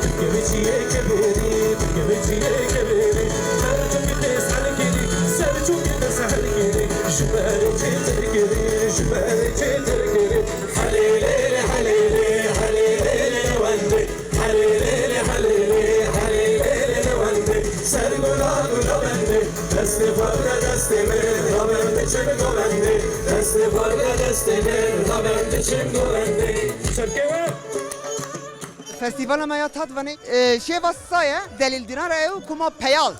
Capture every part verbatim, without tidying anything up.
Tirkê wê çiyê kebêrî, tirkê wê çiyê kebêrî. Ser çimkî tê ser kirî, ser çimkî tê ser kirî. Ji berê çê tir kirî, ji berê çê tir kirî. Helê lê lê, helê lê, helê lê lê wendê. Helê lê lê, helê lê, helê lê lê wendê. Ser gula gula bendê. Destê xwe bide destê min, rabe biçim govendê. Destê xwe bide destê min, rabe biçim govendê. Çirkê we. Festîvala me ya Tadvanê, e, şêva sa ye, delîl dînara ew kuma peyal,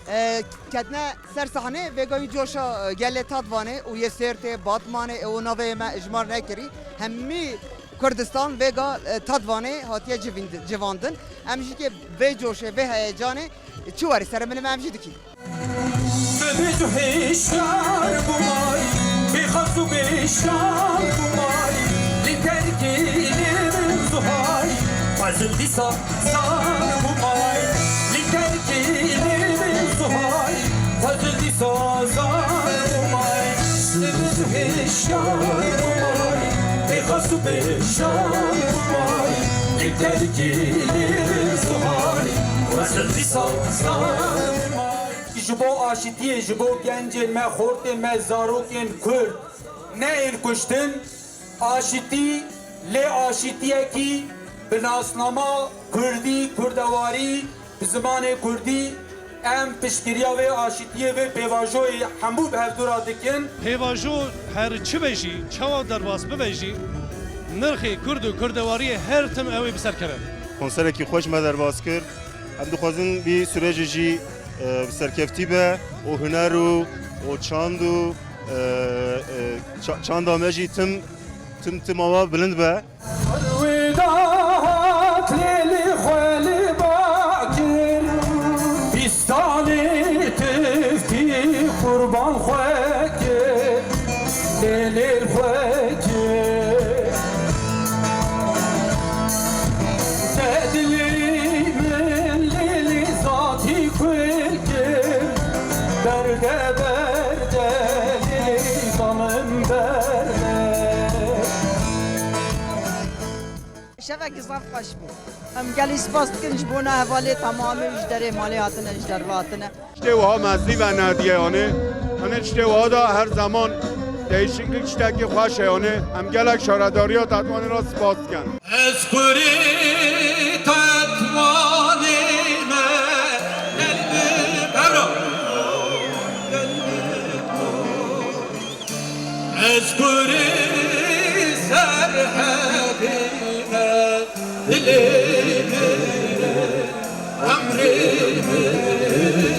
e, ketine ser sahnê, vêga wî coşa, e, gelê Tadvanê û yê Sêrtê, Batmanê, e, û navê me ji mar nekirî. Hemî Kurdistan vêga, e, Tadvanê hatiye civînd-, civandin. Em jî kê vê coşê, vê heyecanê çi werî serê min em jî dikî. Bêbêj û hêşyar bûmay, bêxas û bêşan bûmay, li terkî lê min zuhay, xwezil dîsa zan bûmay, li terkî lê min zuhay, xwezil dîsa zan bûmay, bêbêj û hêşyar bûmay, bêxas û bêşan bûmay, li terkî lê min zuhay, xwezil dîsa zan bûmay. Ji bo aşitiyê, ji bo gencên me, xortên me, zarokên Kurd neyên kuştin, aşitî, lê aşitiyekî bi nasnama Kurdî, Kurdewarî, bi zimanê Kurdî, em piştgiriya vê aşitiyê, vê pêvajoyê hemû bi hevdû re dikin. Pêvajo her çi be jî, çawa derbas bibe jî, nirxê Kurd û Kurdewariyê her tim ew ê bi ser keve. Konserekî xweş me derbas kir. Em dixwazin vî sûrecê jî, e, bi serkeftî be û huner û, û çand û, e, e, ça-, çanda me jî tim, tim, tim awa bilind be. Wê dahat lê li xwe li ba kir, pîstanê tifkî qurban xwe kir. Lê lêr xwe kir. Te dilî min lê lê zatî kul kir. Berde berde lê lê zalim berde. Şevekî zaf xweş bû. Em gelî spas dikin ji bona hevalê temamê ji derê malê hatine, ji derve hatine. Tiştê wiha mezî ve nediye yanî. Em ê tiştê wiha de her zeman değişiklik tiştekî xweş e yanî. Em gelek şaredariya Tetwanê re spas dikin. Ez kurê Tetwanê me, Bevra. Ez kurê Serhedê me, dilê min, emrê min,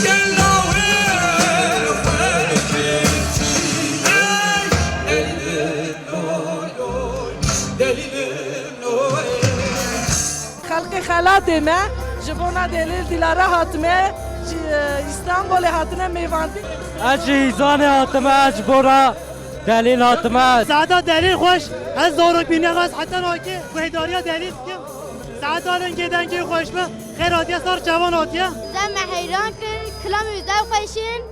gela wê xwe kir çî, ey, ey, oy, oy, delîl. Xelkê xelatê me, ji bona Delîl Dîlara hatime, ji, e, Îstanbulê hatine mêvandî. Ez ji Hîzanê hatime, ez ji bona Delîl hatime. Saeta Delîl xweş, ez zarok bîniya ez heta nakê guhdariya Delîl dikim. Saeta lingê dengê xweş be, xêr hatiye sar çavan hatiye. Ze me heyran kir, kilamê wî zaf xweş in.